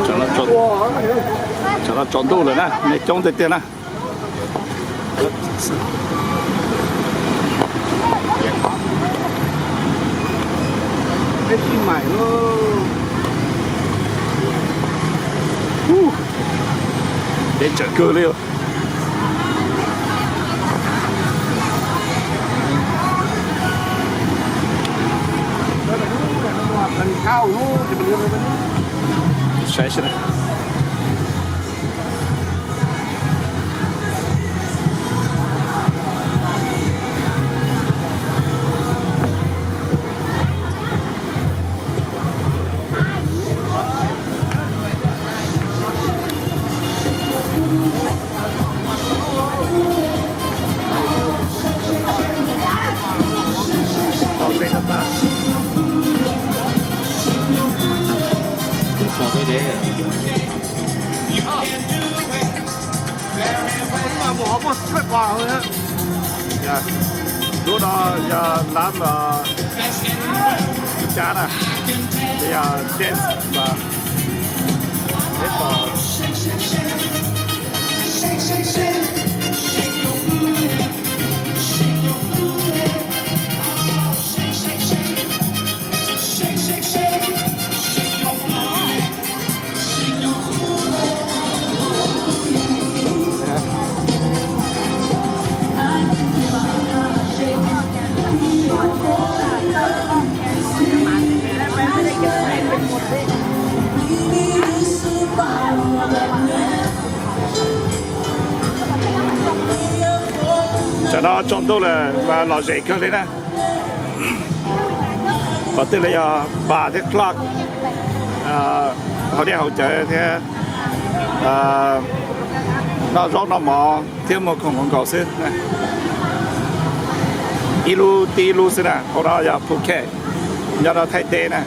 Tsam no tsaus ntuj lawm na, neeg coob tiag tiag na. Deb tsawv kawg li. Saib seb na. Lub no yog lab cab na, yog dance, peb pom. Tsam no tsaus ntuj lawm mas lom zem kawg li na. Qhov twg los yog bar thiab club, haus dej haus cawv thiab noj zaub noj mov thiab muag khoom mus nkaus xwb. Ib lub tib ib lub xwb na, hauv no yog Phuket, nyob rau Thaib teb na.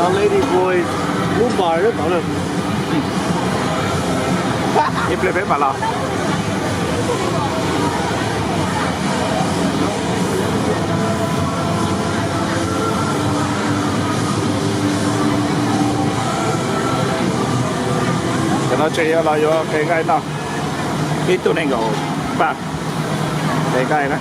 Lady boy, lub bar ib pliag peb mam los. Cov no tseem yog los yuav qe nqaij no, ib tug nees nkaum paj qe nqaij na.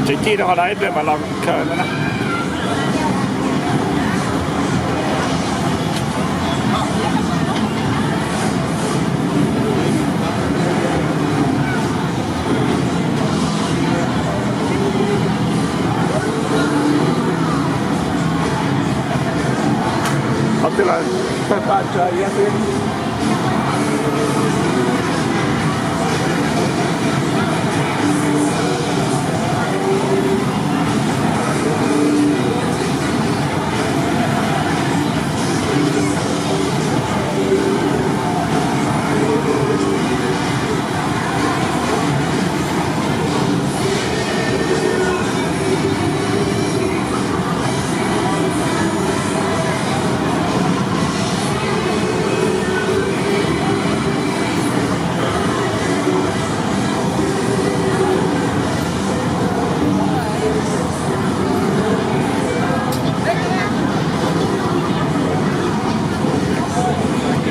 Tseem cig rau qhov no ib pliag mam los khaws no na. Qhov twg los tawg paj tsa iab xwb.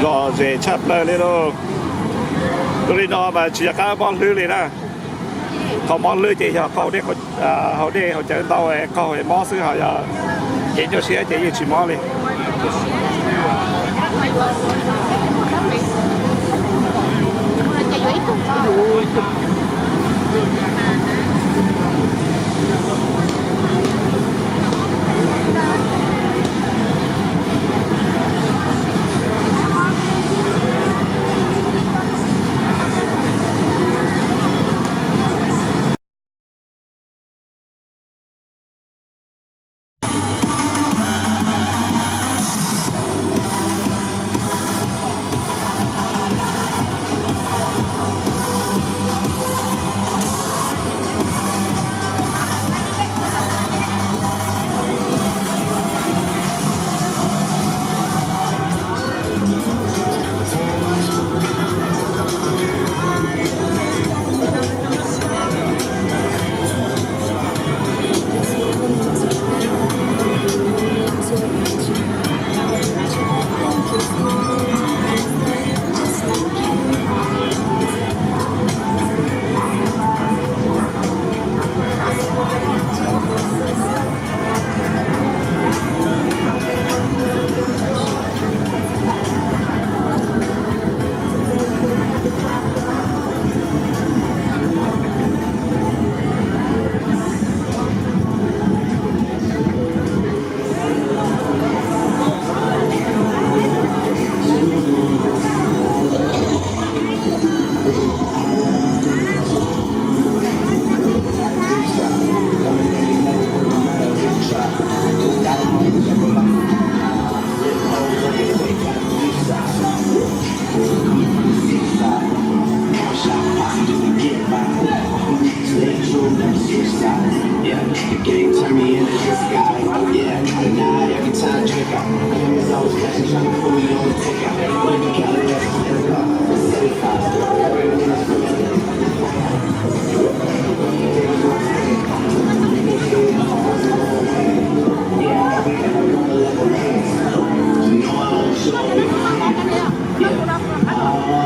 Lom zem tshaj plaws li lauj. Dua li no mas tsis yog qab mob hlwb li na. Qhov mob hlwb ces yog qaug dej, haus dej haus cawv ntau, qaug mob xwb, ho yog cev nyuaj siab ces yeej tsis mob li.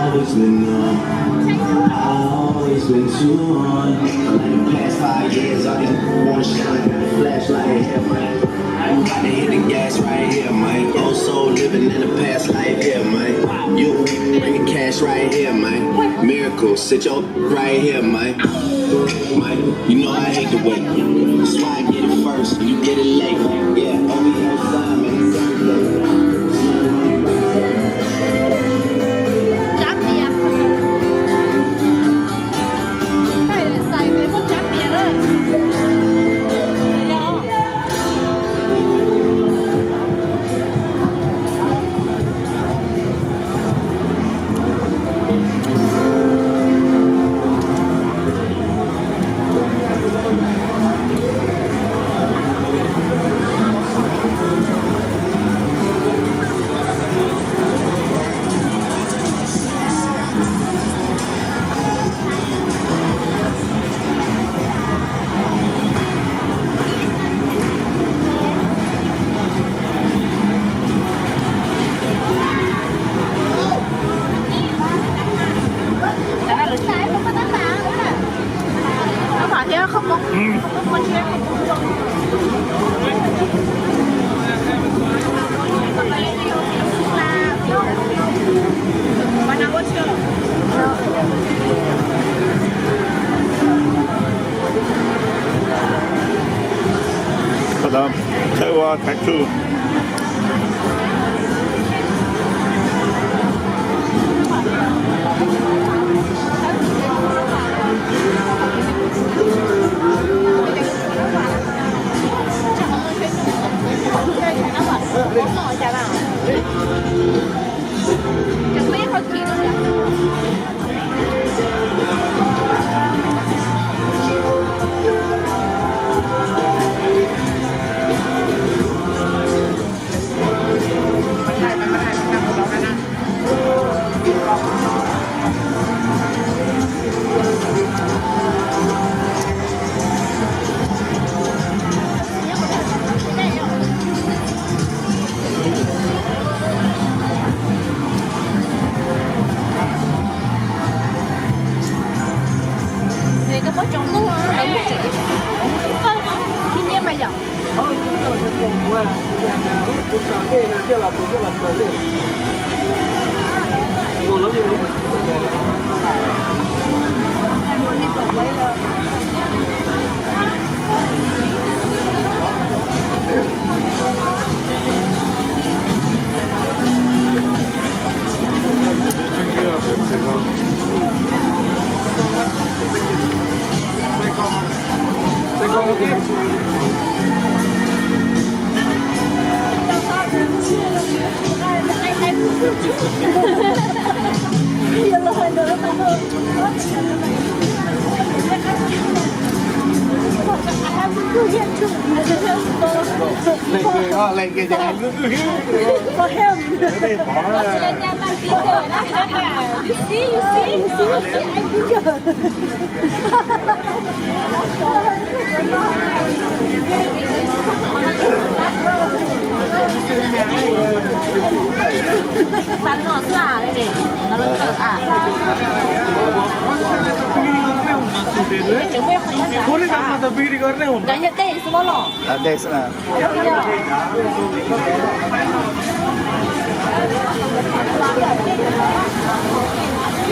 Always been, uh, always been too on. For like the past five years, I just wanna shine like a flashlight. I'm about to hit the gas right here, man. Oh, so living in the past life, yeah, man. You bring the cash right here, man. Miracle, sit your right here, man. Man, you know I hate the wait. That's why I get it first, and you get it late. Yeah, only have time in the same place. Thaum ua tattoo.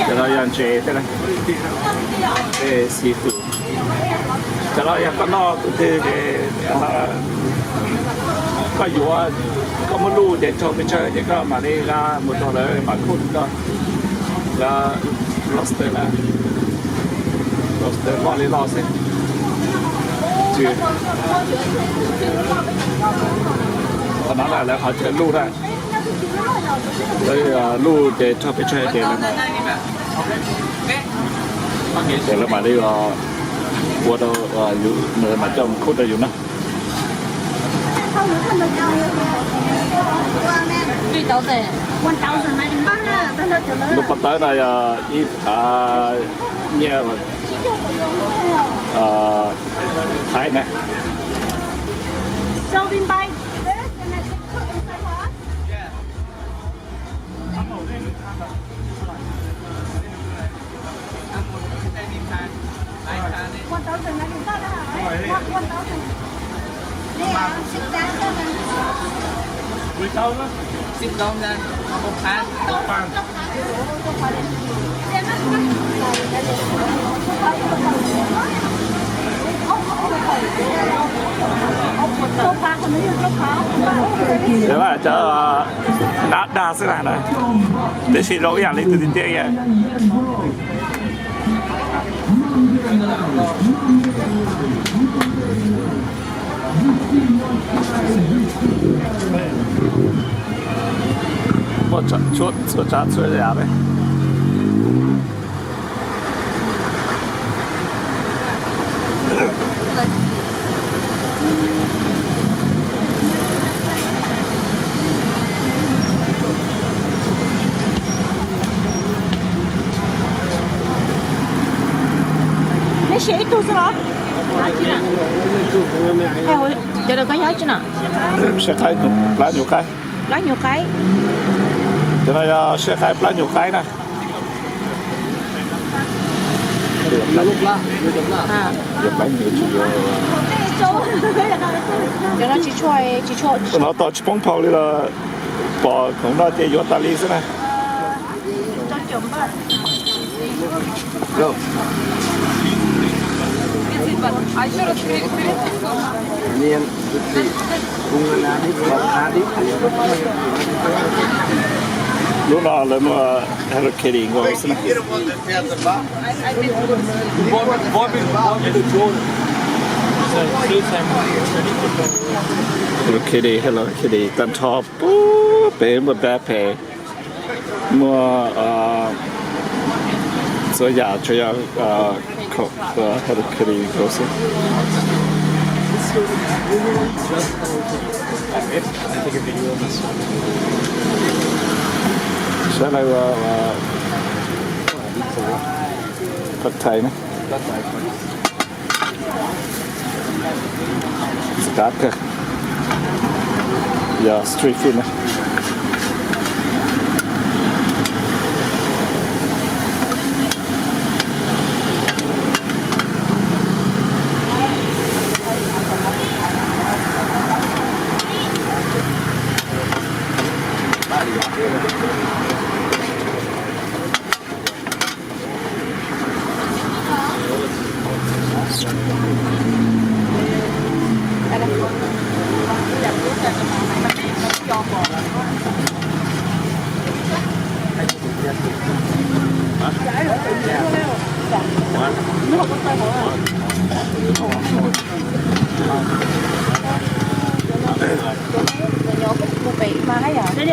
Cov no yog ntses thiab na. Tej seafood. Cov no yog koj noj tus twg ces koj yuav, koj muab luj ces tsau pes tsawg ces koj mam li nqa mus rau lawv mam khuj rau koj. Lawv lobster na, lobster loj li loj xwb. Qhov no lawv qhov chaw luj na. Lawv luj ces tsau pes tsawg ces lawv, ces lawv mam li ua rau, lawv mam coj mus khuj rau yus na. Lub pob tawb no yog ib phav nyiaj Thaib na. Cov dab dag xwb na, tiam sis zoo ib yam li tus tiag tiag. Muaj txhua tsav txhua yam li. Neb siv ib tug xwb los? Cov no koj nyob tsi no? Siab qaib plab nyuag qaib. Plab nyuag qaib. Cov no yog siab qaib plab nyuag qaib na. Cov no tsis tshua, tsis tshua. Tus no tos tsis poob phau li los pom khoom no ces yuav tas li xwb na. Lub no lawv muaj Hello Kitty nkaus xwb na. Hello Kitty, Hello Kitty tag nrho puag pem muaj backpack, muaj txhua yam tsuas yog khoom Hello Kitty nkaus xwb. Sawv daws ua pad thai na. Ntxim qab kawg, yog street food na.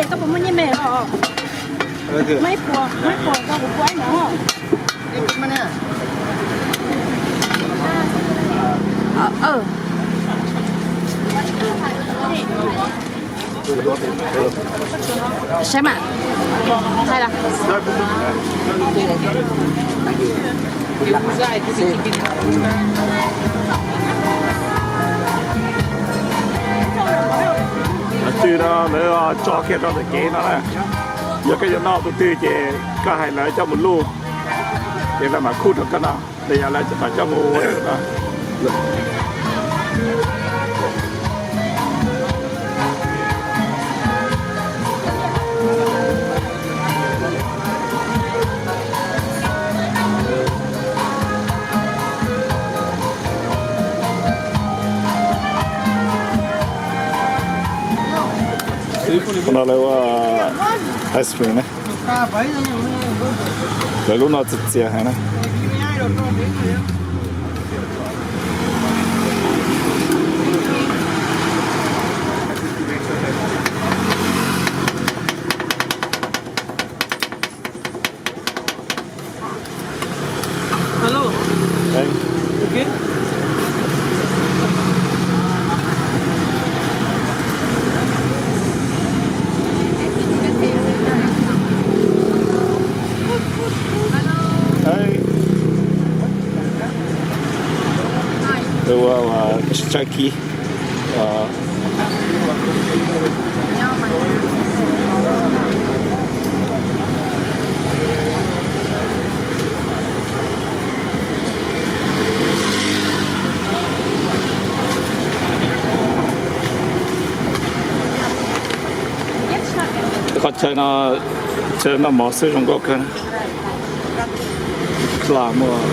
Koj puas muaj nyiaj me los? Muaj ib puas, muaj ib puas rau kuv pua ib no. Saib mas. Thaij lawm. Tus twg no lawv tso kiag rau ntawm kev no na. Yog koj yuav noj tus twg ces koj hais lawv coj mus luj, ces lawv mam khuj rau koj noj. Li yog lawv mam coj mus ua no. Qhov no lawv ua ice cream na. Lawv lub no txias txias heev na. Hello. Hey. Okay. Saib kib. Qhov chaw no, chaw noj mov xwb zoo nkauj kawg. Dlaj muaj.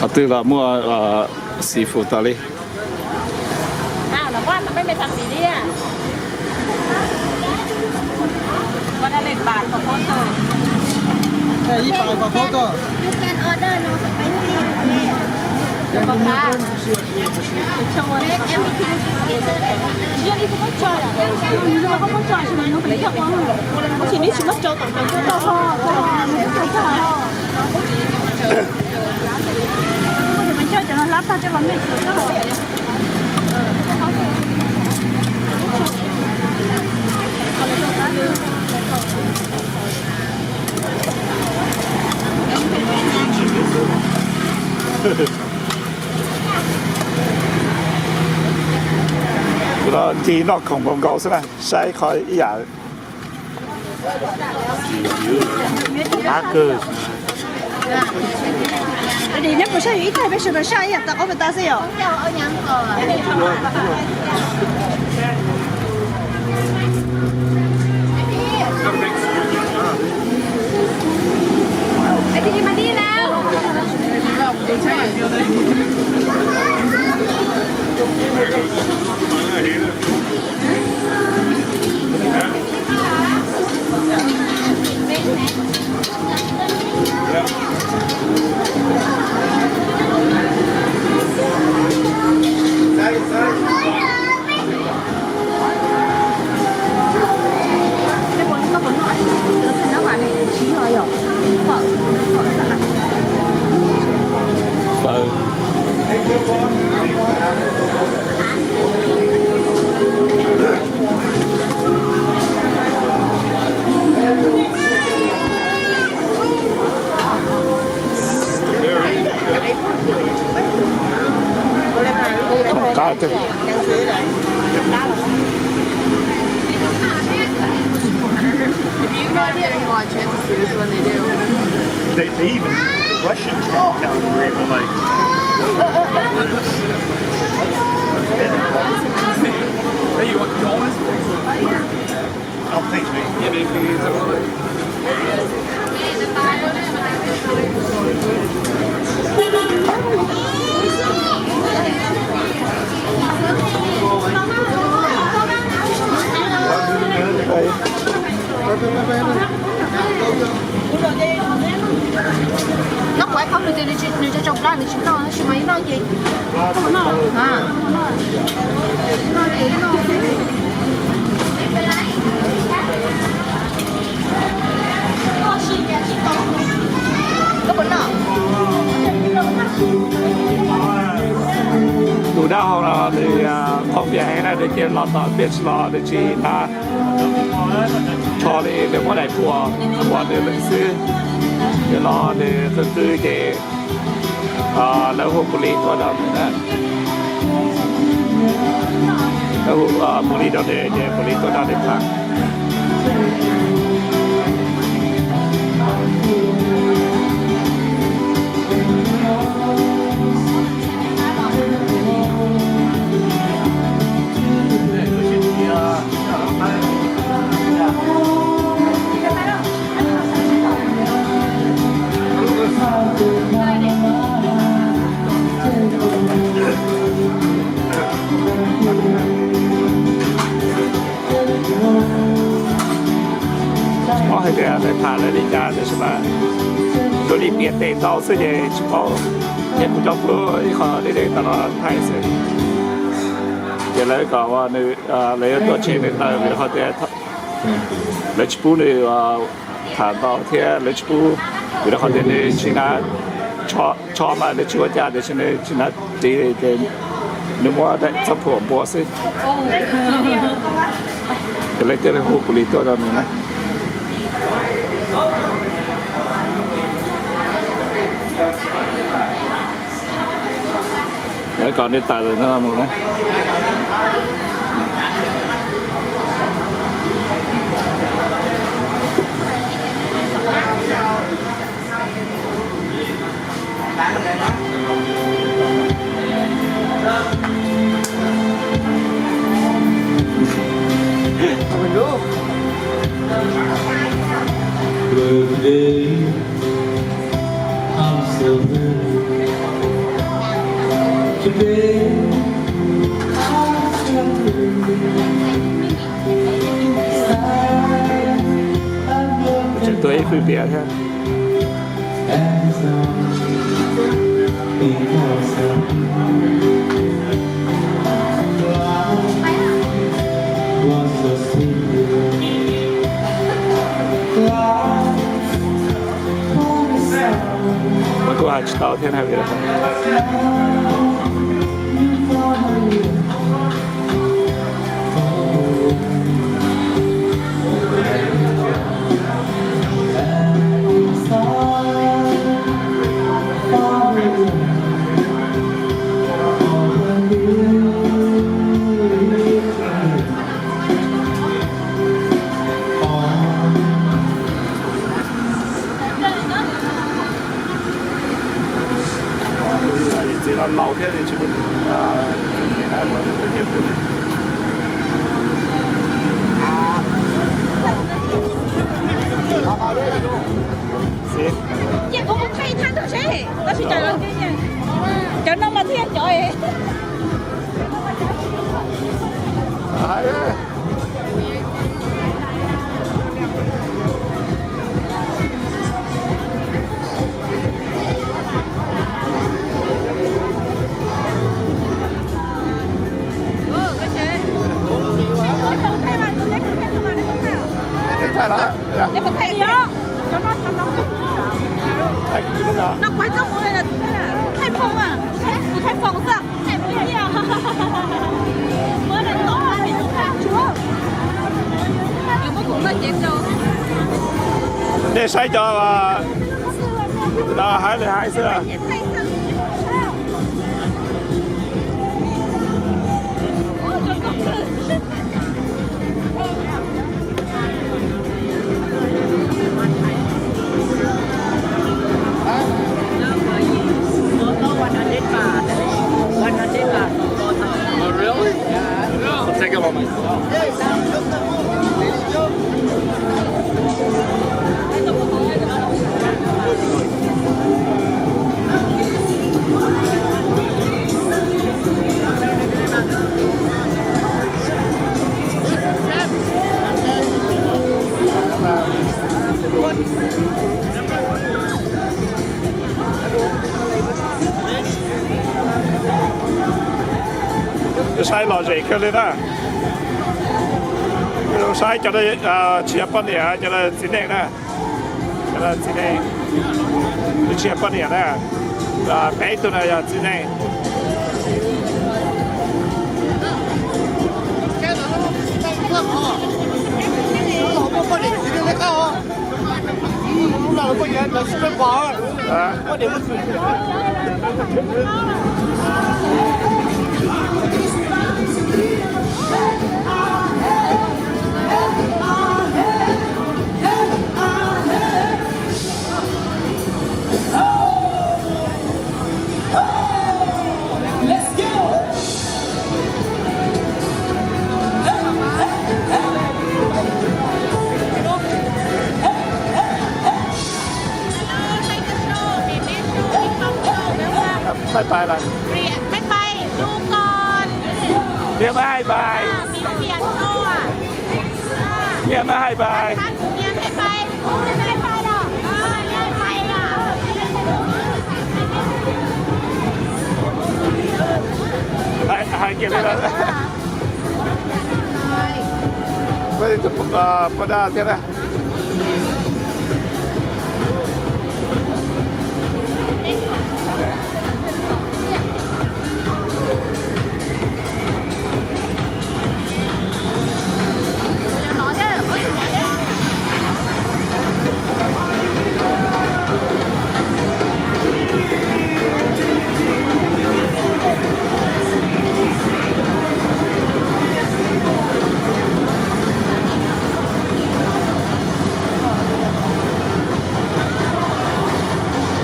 Qhov twg los muaj seafood tas li. Kuv no ncig noj khoom nkaus nkaus xwb na, saib qhov ib yam. Neb puas saib ib tag peb sawv daws saib ib yam tag qaub pes tas xwb yom? They, they even Russians can't tell if we're even like. Hey, you want, you want this? Oh, thanks, mate. Yeah, man. Nyob kuv ib qho nws tias nws tsis, nws tsis tsoom plaub nws tsis noj, tab sis mas ib noj ces noj, noj ces noj. Tus dab hau no nws qhov npias heev na, nws cia los tom beach los nws tsis hnav tsho li, nws muab daim puas puas nws lawm xwb. Nws los nws qw qw ces lawv hu police tuaj rau nws na. Lawv hu police rau nws ces police tuaj nrog nws tham. Tsis paub hais tias lawv tham lawv li cas tab sis mas zoo li piav tes ntau xwb ces tsis paub. Ces kuv coj pub ib qho deb deb tom no thaij xwb. Ces lawv kom nws, lawv yuav tuaj tshem nws taw vim qhov tias lawv tsis pub nws tham ntau thiab lawv tsis pub, vim rau qhov tias nws tsis hnav Tsho mas nws tsis ua cas tiam sis nws tsis hnav ris ces nws muab daim txhob phuam npua xwb. Ces lawv thiaj li hu police tuaj rau nws na. Lawv kom nws tawm no mus na. Tseem tuaj ib fwj tias thiab. Mas kuv hais tsis tau thiab na. Txiv no laus thiab tsis Cov no mas thiaj cov. Nej saib cov no hais li hais xwb. Saib lom zem kawg li na. Saib cov tsis yog poj niam, cov txiv neej na. Cov txiv neej, tsis yog poj niam na. Peb tug no yog txiv neej. Bye bye lawm. Bye bye, du còn. Bye bye. Bye bye. Hais kiag li. Poj daj thiab na.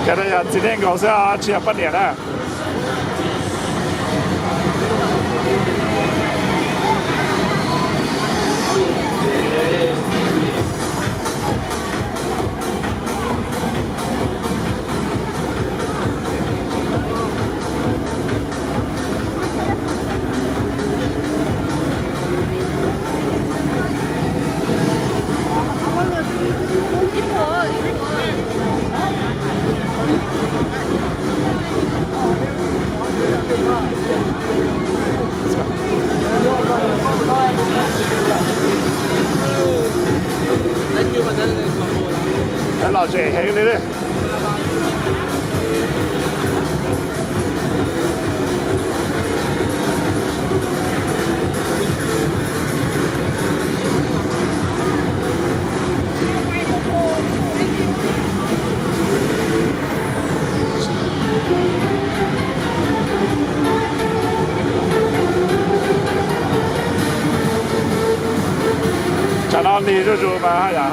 Cov no yog txiv neej nkaus xwb, tsis yog poj niam na. Lom zem heev li. Tsam no lig zuj zus mas haj yam.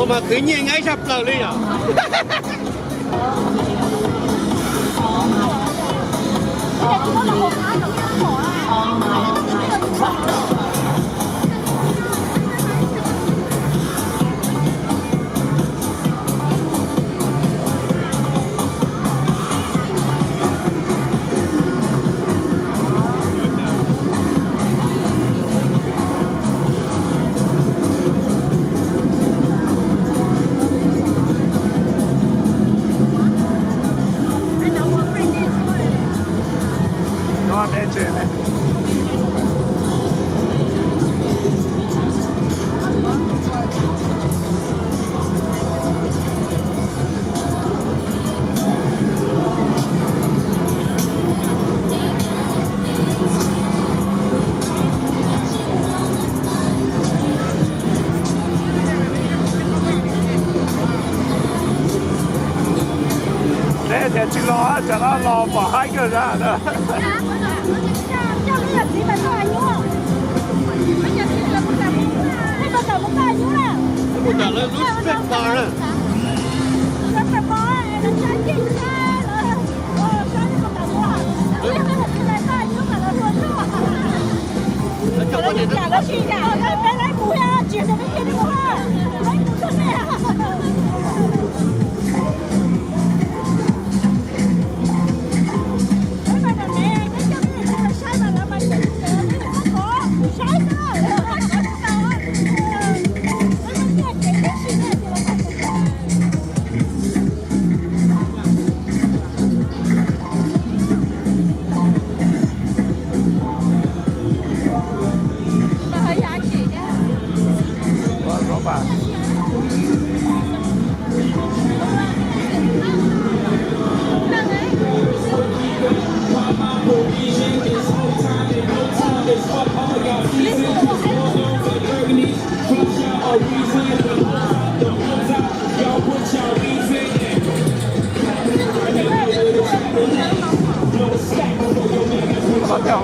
Ua mas khwv nyiaj nyob ib sab plaws li yom. Neb tias tsis los, tsam no los pom haib kawg zaj na. Mus tom lawv lub pej pos na.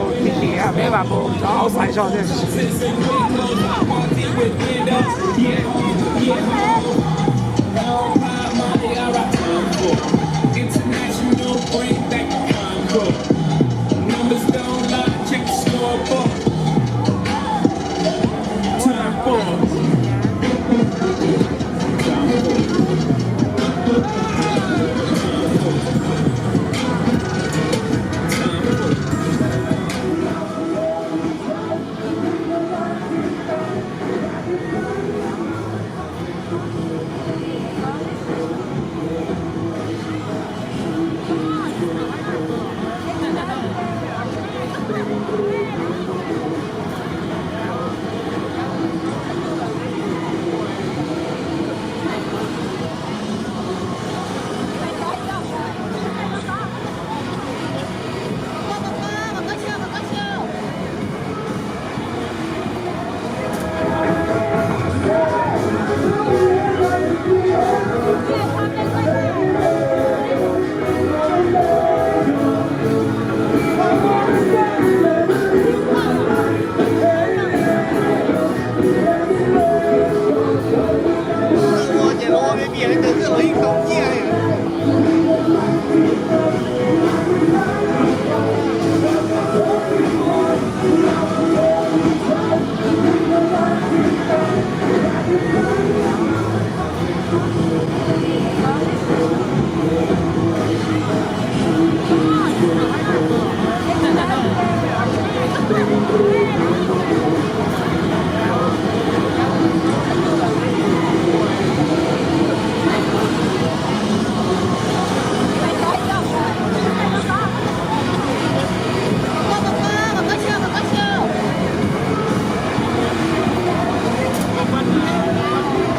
Ib tiam peb mam mus rau outside zog thiab.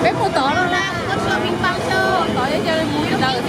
Peb mus tod no na, tod mus tod mus li ntawd.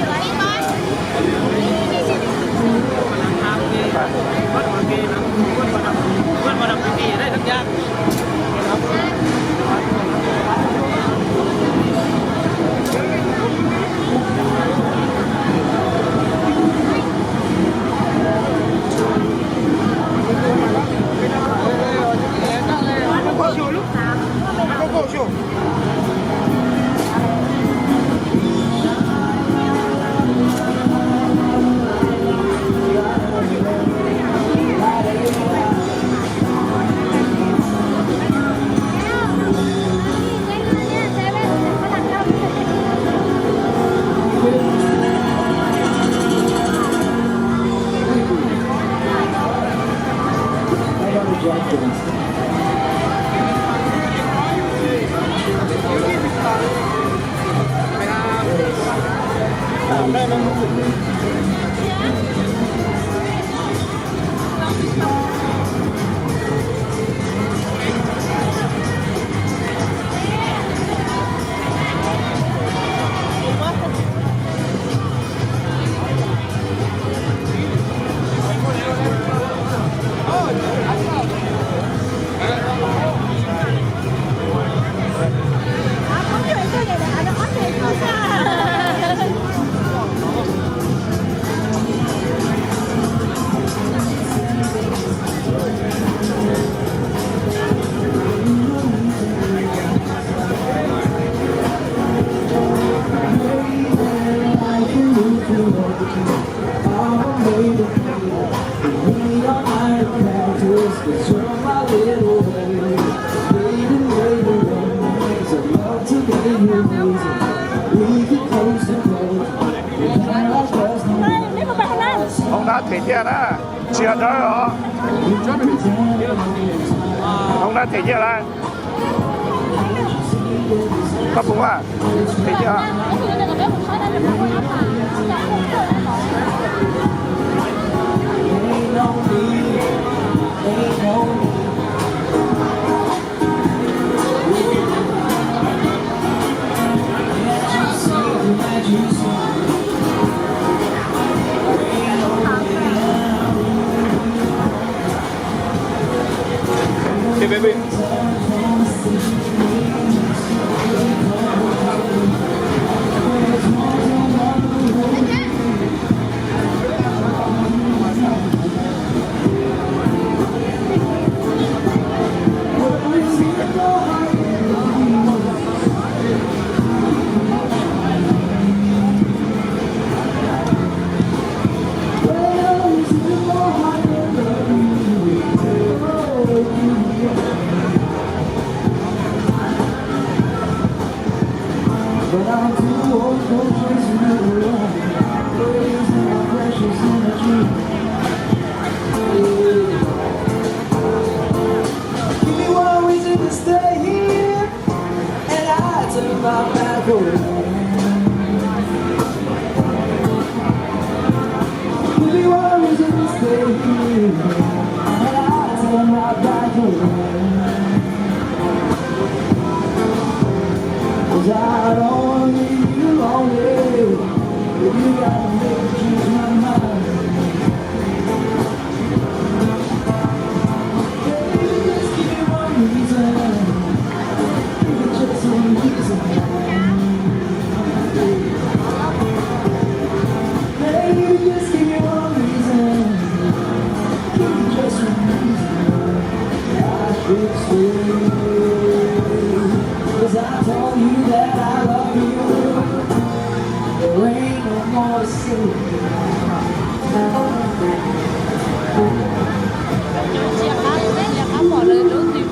Hoob nab them ciaj na, tsis yog dawb os. Hoob nab them ciaj lawm. Koj puas them ciaj?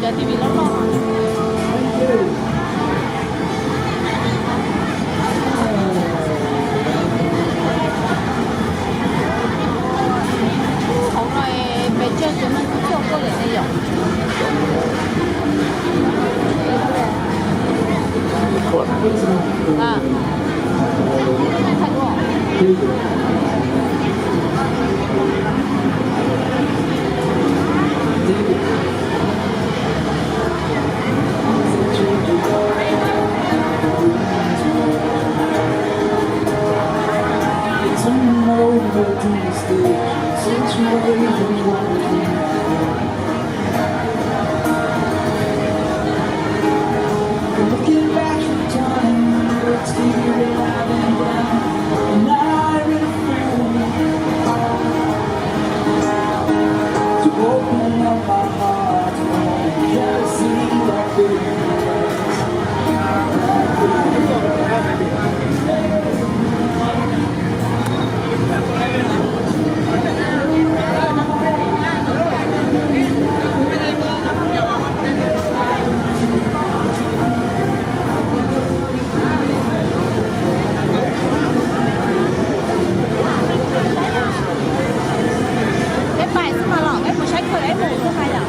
T V loj loj. Hauv no pes tsawg tus neeg kuj coj tuaj lawm ne yom? Peb pais xwb mas los peb mus saib kawg, peb mus xwb mas yom.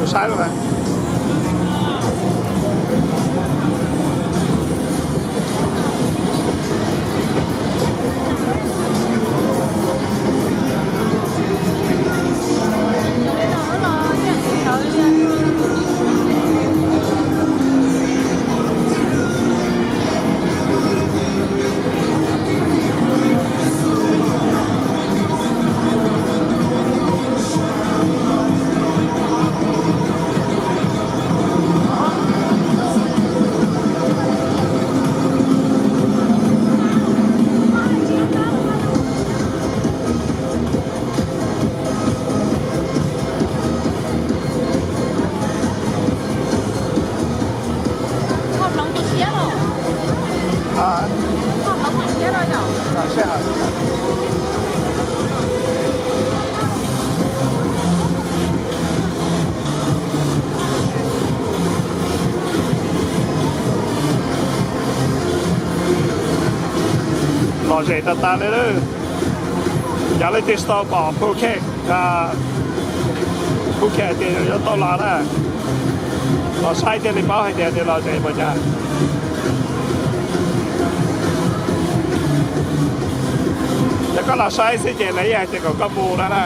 Saib lawm. Lom zem tas tas li lawm. Yog leej twg tau pom Phuket, Phuket tias yuav tau los na, los saib thiaj li paub hais tias nws lom zem npaum cas. Yog koj los saib xwb ces lawv yeej hais tias kom koj mus no na.